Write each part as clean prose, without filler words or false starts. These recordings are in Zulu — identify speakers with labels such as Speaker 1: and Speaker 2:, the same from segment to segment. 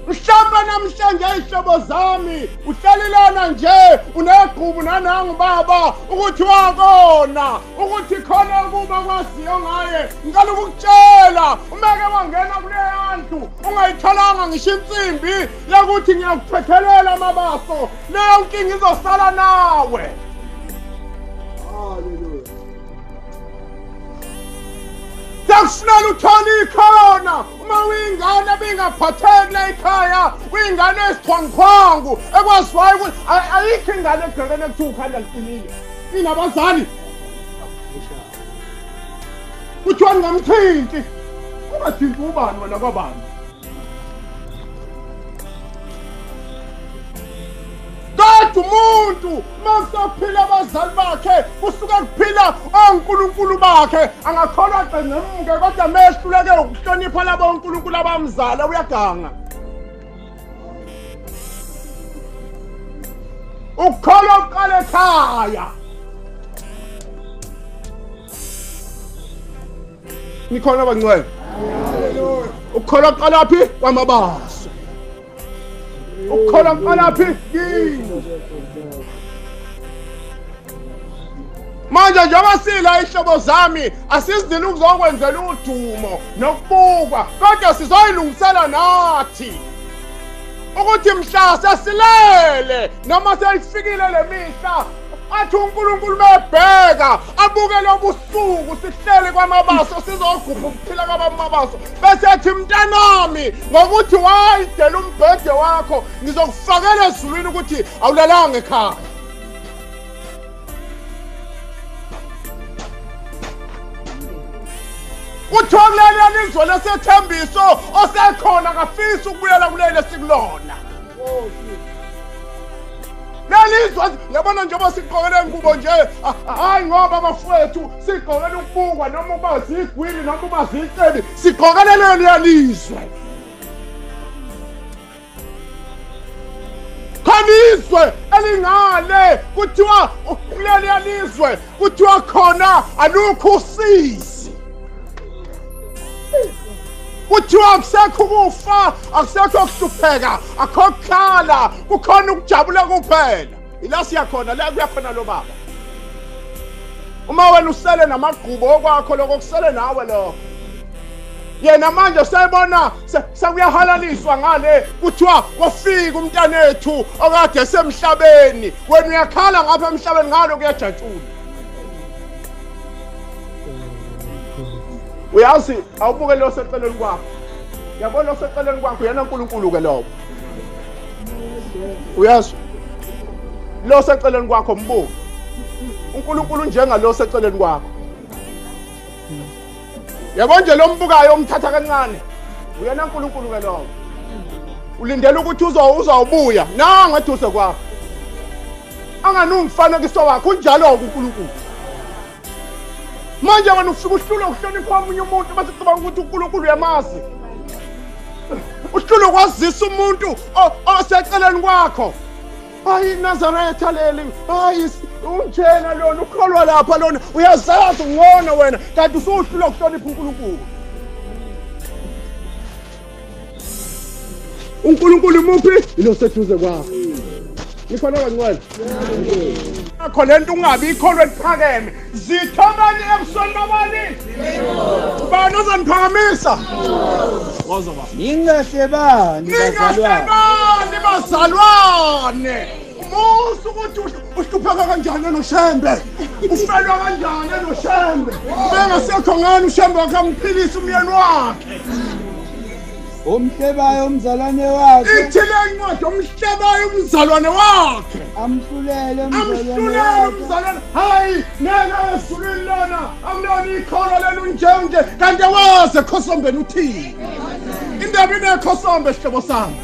Speaker 1: Mhlawumbe namhlanje izihlobo zami uhlalelana nje unegqubu nanangu baba ukuthi wakona ukuthi khona ukuba kwaziyo ngaye. Ngicela ukukutshela umeke wangena kule ndlu ungayitholanga ngisho insimbi yokuthi ngiyakuthethelela amabaso, leyo nkinga izosala nawe.
Speaker 2: Hallelujah.
Speaker 1: Sekufunela uthole ikhona uma uyingane ebingaphatheki la ekhaya, uyingane esixhwanguxhwangu ekwaziwayo ukuthi ayikho ingane egcekene kuthiwa ukhanda liqinile inabazali kuthiwa ningamthinti. Ungathinti ubani wena kwabani? Kodwa umuntu makusaphila abazali bakhe kusuke kuphila onkulunkulu bakhe, angakholwa qenemuke kodwa mehluleke ukuhlonipha labo onkulunkulu abamzala uyaganga. Ukukholwa kuqala ekhaya. Nikhona abangcwele?
Speaker 2: Hallelujah.
Speaker 1: Ukukholwa kuqala phi? Kwamabaso. Ukukholwa kuqala phi? Kini. Manje njengoba sila ihlobo zami asizidile ukuzokwenzela udumo nokubukwa, kodwa sizoyilungisela nathi ukuthi mhla sesilele noma seyifikile le mihla athi uNkulunkulu mebheka abuke lobusuku sihlele kwamabaso sizogubha ukuphila kwamabaso, bese ethi mntanami ngokuthi wayidela umbhede wakho ngizokufakela ezulwini ukuthi awulalanga ekhaya. Kuthiwa kuleli lizwe lesethembiso osekhona akafisi ukubuyela kuleli esikulona. Lelizwe yabona njengoba sigqokele ingubo nje, hayi ngoba abafowethu sigqokele ukubukwa noma uba zigwili noma uba zicebi, sigqokele leliya lizwe. Khona izwe elingale kuthiwa kuleliya lizwe kuthiwa khona alukho usizi, kuthiwa akusekho ukufa, akusekho ukuhlupheka, akho kukhala, kukhona ukujabula kuphela. Ila siyakhona la kuyakhona lo baba. Uma wena usele namagqubo okwakho lokho kusele nawe lokho. Yena manje seyibona sekuyahalaliswa ngale kuthiwa kwafika umntanethu okade esemhlabeni, wena uyakhala ngapha emhlabeni ngalo kuyajatshulwa. Uyazi awubuke lo seceleni kwakho, yabona lo seceleni kwakho yena uNkulunkulu ke lowo. Uyazi lo seceleni kwakho mbuke uNkulunkulu njengalo seceleni kwakho. Yabo nje lo mbukayo umthatha kancane uyena uNkulunkulu ke lowo. Ulindele ukuthi uzawubuya nangu eduze kwakho anganumfanekiso wakho, unjalo-ke uNkulunkulu. Manje wena ufika uhlulwe ukuhlonipha omunye umuntu bese ucabanga ukuthi uNkulunkulu uyamazi. Uhlulwe ukwazisa umuntu oseceleni kwakho. Hayi Nazaretha leli, hayi unjena lona, ukholwa lapha lona, uyazazi ungcono wena kanti usuhlulwe ukuhlonipha uNkulunkulu. uNkulunkulu muphi? Ilo seduze kwakho. Nikhona kancane. Akho lento ungabi ikholwa eliphakeme. Zithobani ebusweni babani? Ubani ozoniphakamisa? Woza baba.
Speaker 2: Ningahlebani bazalwane.
Speaker 1: Ningahlebani bazalwane. Umusa ukuthi uhlupheka kanjani noShembe. Ufelwa kanjani noShembe. Bengasekho ngani uShembe wakhe amphilisa umyeni wakhe.
Speaker 2: Umhlebayo umzalwane wakhe.
Speaker 1: Ithi le ncwadi umhlebayo umzalwane wakhe.
Speaker 2: Amhlulele umzalwane.
Speaker 1: Hayi ngeke ezulwini lona akulona ikholwa lelu njenje kanti waze khosombeni uthini. Indaba inekhosombe sihlobo sami.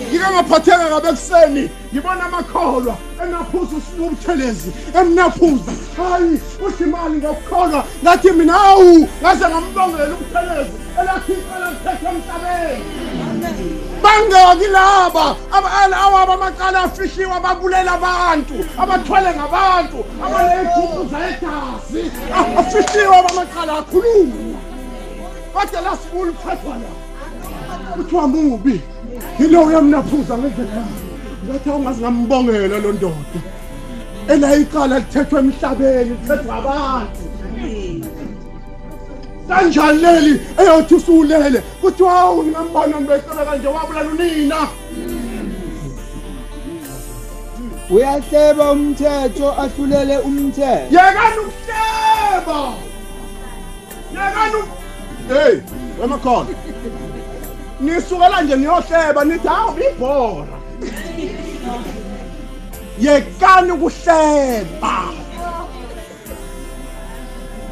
Speaker 1: Ngike ngaphatheka kabe ekuseni ngibona amakholwa enaphuza uSibuthelezi emnaphuza. Hayi uthi imali ngokukholwa ngathi mina awu ngaze ngambongela uButhelezi elakhe icala lithethe emhlabeni. Bangaki laba awaba amacala afihliwe ababulela abantu abathwele ngabantu abaney'gubhu zegazi afihliwe amacala akhulunywa kodwa la sibula uthathwa la. Kuthiwa mubi yilo uyamnaphuza ngendlela ngathi awungaze ngambongela lo ndoda ela icala lithethwe emhlabeni lithethwe abantu kanjani leli eyothi usulele kuthiwa hawu ngingambona ngibecela kanje wabulala unina.
Speaker 2: Uyahleba umthetho ahlulele umthetho.
Speaker 1: Yekani ukuhleba. Yekani. Hey, wemakhona. Nisukela nje niyohleba nithi hawu ibhora. Yekani ukuhleba.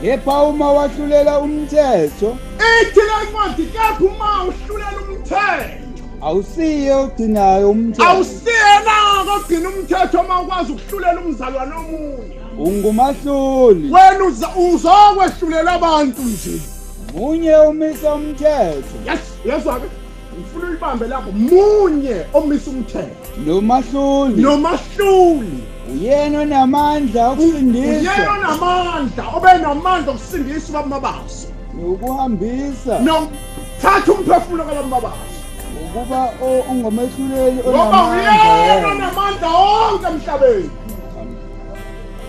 Speaker 2: Kepha uma wahlulela umthetho,
Speaker 1: ithi le ncwadi kepha uma uhlulela umthetho
Speaker 2: awusiye ogcinayo umthetho.
Speaker 1: Awusiyena ogcina umthetho uma ukwazi ukuhlulela umzalwane omunye.
Speaker 2: Ungumahluli.
Speaker 1: Wena uzokwehlulela abantu nje.
Speaker 2: Munye umisa umthetho.
Speaker 1: Yes, yezwa ke. Ngifuna uyibambe lapho. Munye omisa umthetho.
Speaker 2: Nomahluli.
Speaker 1: Nomahluli.
Speaker 2: Uyena onamandla okusindisa.
Speaker 1: Uyena onamandla, obenamandla okusindisa uBaba Mabaso.
Speaker 2: Nokuhambisa.
Speaker 1: Nokuthatha umphefumulo kaBaba Mabaso.
Speaker 2: Ukuba ongomehluleli
Speaker 1: onamandla. Ngoba uyena onamandla onke emhlabeni.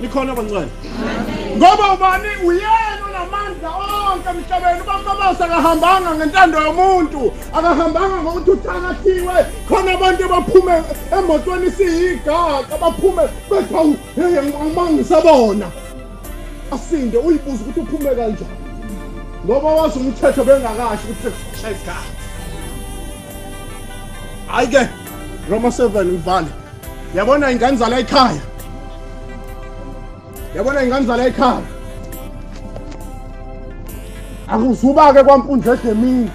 Speaker 1: Nikhona abancane. Ngoba ubani uyena onamandla onke emhlabeni. uBaba Mabaso akahambanga ngentando yomuntu, akahambanga ngokuthi uthakathiwe. Khona abantu abaphume emotweni siyigaga, baphume bethi hawu hey angimangisabona. Asinde uyibuza ukuthi uphume kanjani. Ngoba wazi umthetho bengakasho ukuthi sekushaya isikhathi. Hayi ke Roma 7 ngivale. Yabona ingane zala ekhaya. Yabona ingane zala ekhaya. Akuzuba ke kwampunzi edemini.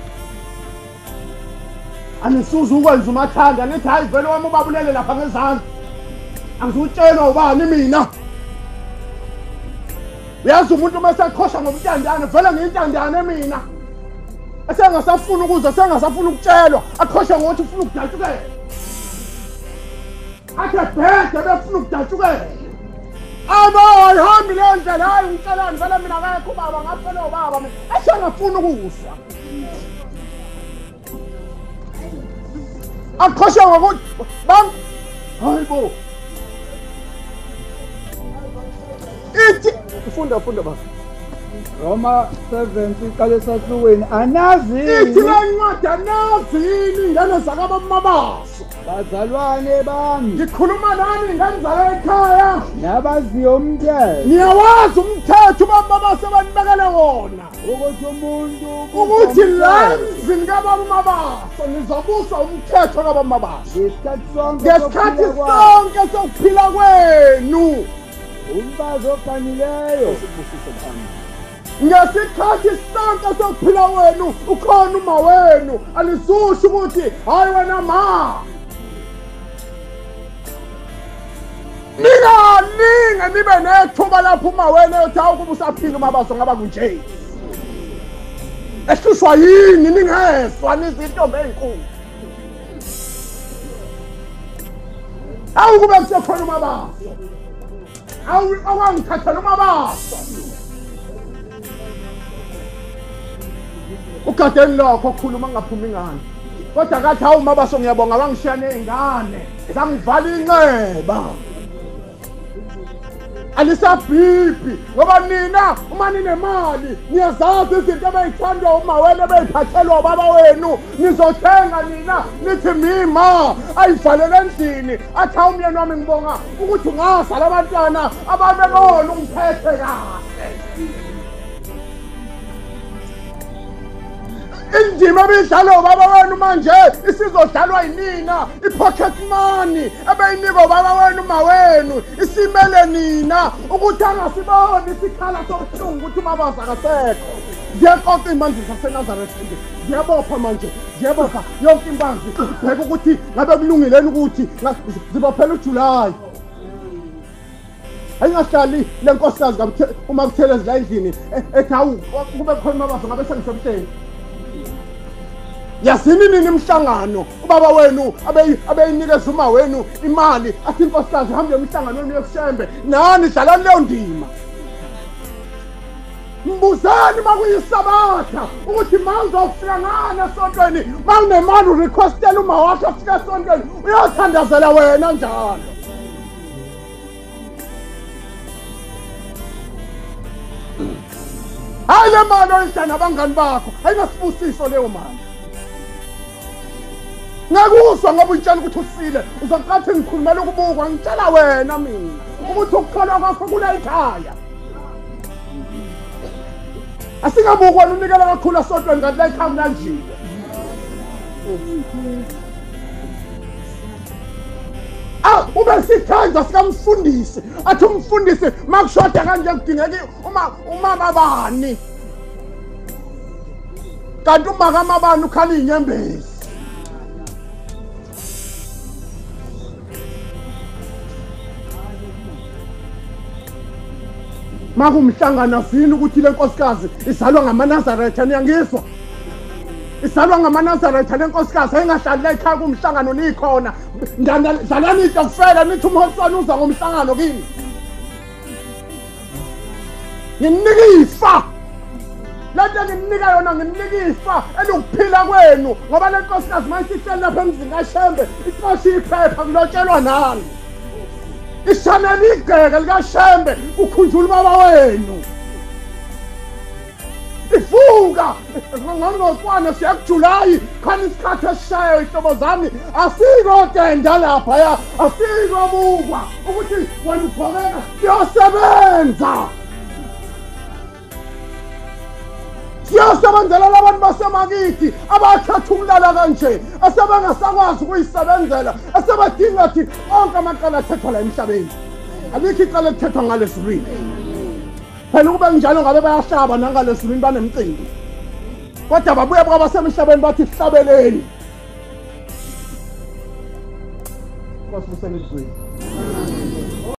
Speaker 1: Anisuza ukwenza umathanda nithi hayi vele wami ubabulele lapha ngezandla. Angizutshela ubani mina. Uyazi umuntu uma eseqhosha ngomntandane vele ngiyintandane mina. Esengasafuna ukuzwa, esengasafuna ukutshelwa, aqhoshe ngokuthi ufuna ukudatshukela. Athe bhede befuna ukudatshukela. Abo ayihambi leyo ndlela, hayi ngitshelani vele mina akekho ubaba, ngafela ubaba mina. Esengafuna ukuzwa. Aqhoshe ngokuthi bam hayi bo. Ithi funda funda baba.
Speaker 2: Roma 7 iqale esahlukweni anazi
Speaker 1: ithi le ncwadi anazini ingane zakababa Mabaso.
Speaker 2: Bazalwane bami,
Speaker 1: ngikhuluma nani ingane zala ekhaya
Speaker 2: nabaziyo umthetho.
Speaker 1: Niyawazi umthetho uBaba Mabaso abanibekele wona
Speaker 2: ukuthi umuntu
Speaker 1: ukuthi la emzini kaBaba Mabaso nizobusa umthetho kaBaba Mabaso
Speaker 2: ngesikhathi
Speaker 1: sonke sokuphila kwenu.
Speaker 2: Umfazi oganileyo
Speaker 1: ngesikhathi sonke sokuphila wenu ukhona uma wenu alizusho ukuthi hayi wena ma. Ningalinge nibe nethuba lapho uma wenu eyothi hawu kuba usaphila uMabaso ngaba kunje. Ehlushwa yini ningezwa nizintombi ey'nkulu. Hawu kube kusekhona uMabaso. Hawu awangithathela uMabaso. Ugadeni lokho okukhuluma ngaphuma ingane. Kodwa kathi hawu Mabaso ngiyabonga wangishiya nezingane. Zangivala inxeba. Alisabhibhi ngoba nina uma ninemali niyazazi izinto abayithandwa uma wena beyiphathelwa ubaba wenu nizothenga nina nithi mima ayivalele endlini athi hawu umyeni wami ngibonga ukuthi ungazala abantwana ababebona ungiphethe kahle. Indima ebidlalwa ubaba wenu manje isizodlalwa yinina. I-pocket money ebeyinikwa ubaba wenu uma wenu isimele nina ukuthi angasiboni isikhala sobuhlungu ukuthi uMabaso akasekho. Ziyaqoqa iy'mbanzi zaseNazaretha nje, ziyabopha manje, ziyabopha yonke imbanzi bheka ukuthi ngabe kulungileni ukuthi zibophela uJulayi. Ayingahlali le nkosikazi uma Buthelezi la endlini ethi hawu kube khona uMabaso ngabe sengisemhleni. Yazini nini imihlangano ubaba wenu abeyinikeza uma wenu imali athi inkosikazi hambe emhlanganweni yokushembe nani dlalani leyo ndima. Mbuzani makuyisabatha ukuthi mawuzofika ngani esontweni, mawunemali urequestela uma wakho afika esontweni uyothandazela wena njalo. Hayi le mali oyidla nabangani bakho ayinasibusiso leyo mali. Ngakuzwa ngoba uyitshela ukuthi usile, uzoqathi ngikhulumela ukubukwa, ngitshela wena mina ukuthi ukukholwa kwakho kula ekhaya. Asingabukwa unikela kakhulu esontweni kanti la ekhaya kulanjiwe. Ube sithandwa sikamfundisi, athi umfundisi makushoda kanje kudingeka umama bani, kanti umakamabani ukhala inyembezi. Makumhlangano zini ukuthi le nkosikazi izalwa ngamaNazaretha, niyangizwa? Izalwa ngamaNazaretha le nkosikazi ayingahlali la ekhaya kumhlangano nikhona. Dlalani itokufela nithi umhosana uza ngomhlangano kini. Nginika ifa. Lento engininika yona ngininika ifa elukuphila kwenu, ngoba le nkosikazi mayisihleli lapha emzini kaShembe ixosha iphepha kulotshelwa nani. Ishanela igceke likaShembe kukhunjula ubaba wenu. Ivuka ngongokwana siya kuJulayi khona isikhathi esishayo ihlobo zami asikotenda lapha asikobukwa ukuthi wena ugqokeka siyosebenza. Siyosebenzela labantu basemakithi abakhetha ukulala kanje asebengasakwazi ukuyisebenzela, asebadinga thi onke amacala athethwa la emhlabeni. Alikho icala elithethwa ngalezulwini. Phela ukube njalo ngabe bayahlaba nangalezulwini banemcimbi, kodwa babuye kwabasemhlabeni bathi sihlabeleni. Nkosi busele ezweni.